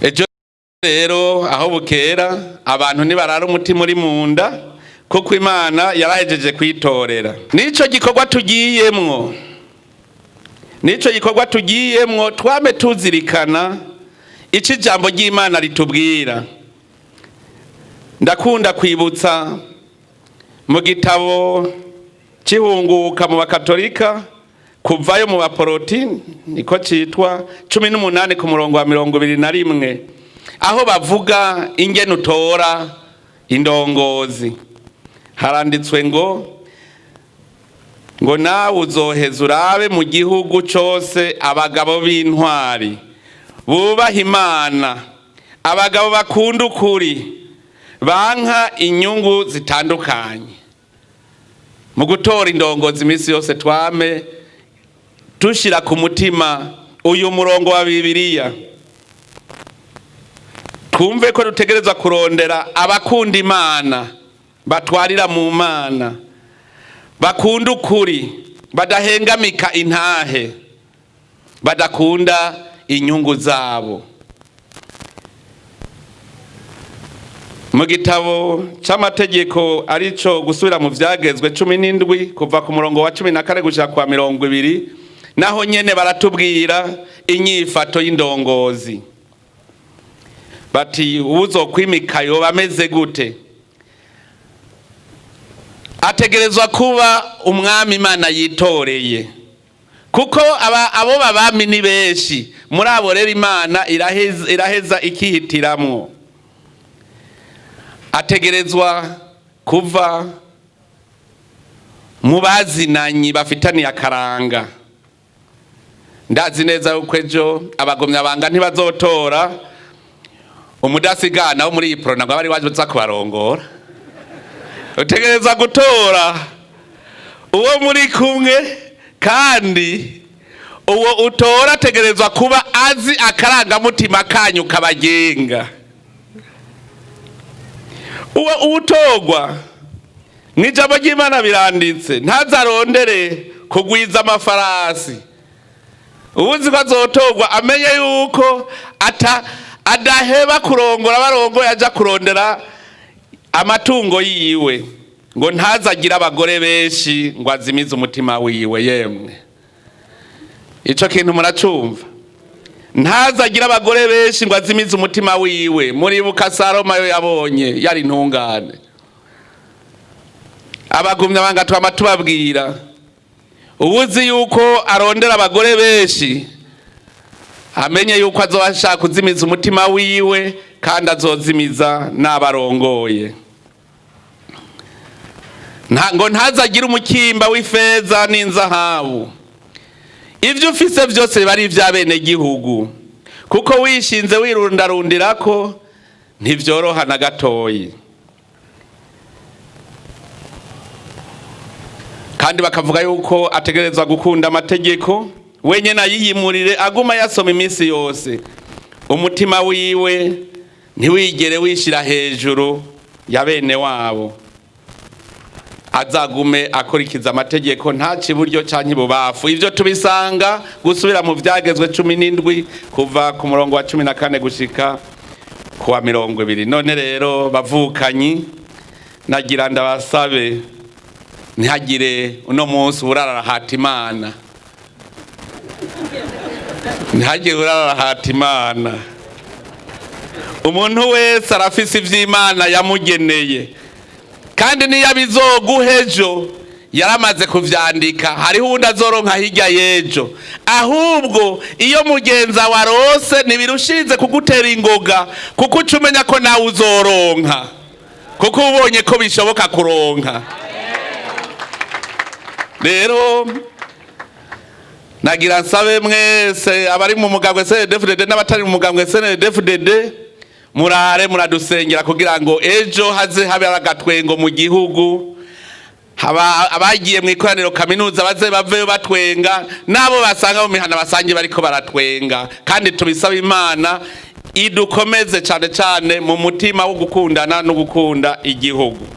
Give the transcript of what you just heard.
Ejo rero aho bukera, abantu nibarara umutima uri mu nda, kuko Imana yarahejeje kwitorera. Nico gikorwa tugiyemwo, nico gikorwa tugiyemwo, twame tuzirikana ico ijambo ry'Imana ritubwira. Ndakunda kwibutsa mu gitabo c'ihunguka mu Bakatolika, kuvayo mu Baporoti niko citwa, 18 ku murongo wa 21, aho bavuga ingene utora indongozi. Haranditswe ngo nawe uzoheza urabe mu gihugu cose abagabo b'intwari bubaha Imana, abagabo bakunda ukuri, banka inyungu zitandukanye. Mu gutora indongozi, iminsi yose twame tushira ku mutima uyu murongo wa Bibiliya, twumve ko dutegerezwa kurondera abakunda Imana, batwarira mu Mana, bakunda ukuri, badahengamika intahe, badakunda inyungu zabo. Mu gitabo c'amategeko, arico gusubira mu vyagezwe, 17 kuva ku murongo wa 14 gushika kwa 20, naho nyene baratubwira inyifato y'indongozi, bati uwuzokwimika yoba ameze gute? Ategerezwa kuba umwami Imana yitoreye, kuko abo babami ni benshi. Muri abo rero Imana iraheza ikihitiramwo. Ategerezwa kuva mu bazinanyi bafitaniye akaranga. Ndazi neza yuko ejo abagomyabanga ntibazotora umudasigana wo muri iyi Uprona ngo abe ari waje uza kubarongora. Utegerezwa gutora uwo muri kumwe, kandi uwo utora ategerezwa kuba azi akarangamutima kanyu kabagenga. Uwo utorwa, mw'ijambo ry'Imana biranditse, ntazarondere kugwiza amafarasi. Ubuzi ko azotorwa amenye yuko ata adaheba kurongora barongoye aja kurondera amatungo yiwe, ngo ntazagire abagore benshi ngo azimize umutima wiwe. Yemwe, ico kintu muracumva? Ntazagire abagore benshi ngo azimize umutima wiwe. Muribuka Saloma yo yabonye yari intungane. Abagumya banga twama tubabwira, ubuzi yuko arondera abagore benshi amenye yuko azoba ashaka kuzimiza umutima wiwe, kandi azozimiza n'abarongoye. Ngo ntazagire umukimba w'ifeza n'inzahabu. Ibyo ufise byose biba ari iby'abenegihugu, kuko wishinze wirundarundirako ntivyoroha na gatoyi. Kandi bakavuga yuko ategerezwa gukunda amategeko, wenyine ayiyimurire, aguma yasoma iminsi yose, umutima wiwe ntiwigere wishira hejuru ya bene wabo, azagume akurikiza amategeko, ntace iburyo canke ibubafu. Ivyo tubisanga gusubira mu vyagezwe 17 kuva ku murongo wa 14 gushika ku wa 20. None rero bavukanyi, nagira ndabasabe, ntihagire uno munsi urarahata Imana, ntihagire urarahata Imana. Umuntu wese arafise ivy'Imana yamugeneye, kandi niyo abizoguha ejo yaramaze kuvyandika, hariho uwundi azoronka hirya y'ejo. Ahubwo iyo mugenza warose ntibirushirize kugutera ingoga, kuko uca umenya ko nawe uzoronka, kuko ubonye ko bishoboka kuronka. Rero nagira nsabe mwese abari mu mugambwe CNDD-FDD n'abatari mu mugambwe CNDD-FDD, murare muradusengera kugira ngo ejo haze habe agatwengo mu gihugu. Abagiye mu ikoraniro kaminuza baze baveyo batwenga, n'abo basanga mu mihana basange bariko baratwenga. Kandi tubisaba Imana idukomeze cane cane mu mutima wo gukundana no gukunda igihugu.